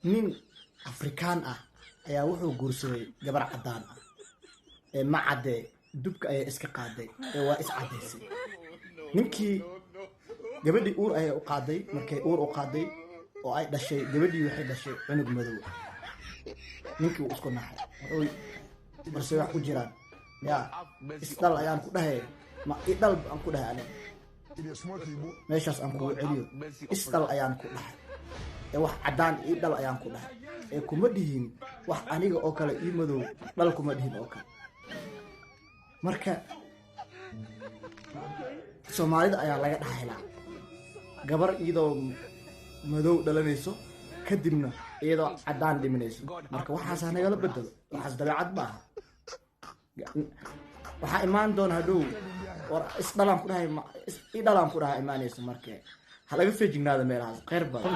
Nin Afrikaan ah ayaa wuxuu guursaday gabar caddaan ah ee ma caddee, dubka ayaa iska qaaday ee waa is caddaysay. Ninkii gabadhii uur ayay u qaaday. Markay uur u qaaday oo ay dhashay gabadhii, waxay dhashay cunug madow ah. Ninkii wuu isku naxay, wuxuu balse wax ku jiraan ya isdhal ayaan ku dhahay, ma idhal aan ku dhahay aniga meeshaas aan kugu celiyo, isdhal ayaan ku dhahay ee wax caddaan ii dhal ayaan ku dhahay, ee kuma dhihin wax aniga oo kale ii madow dhal, kuma dhihin oo kale. Marka Soomaalida ayaa laga dhex helaa gabar iyadoo madow dhalanayso, kadibna iyadoo caddaan dhiminayso. Marka waxaas ha nagala bedelo, waxaas dabeecad ma aha. Waxaa imaan doona hadhow war isdhalaan ku dhahay, idhalaan ku dhahay imaanayso. Marka ha laga feejignaado meelahaas. Kheyr badan.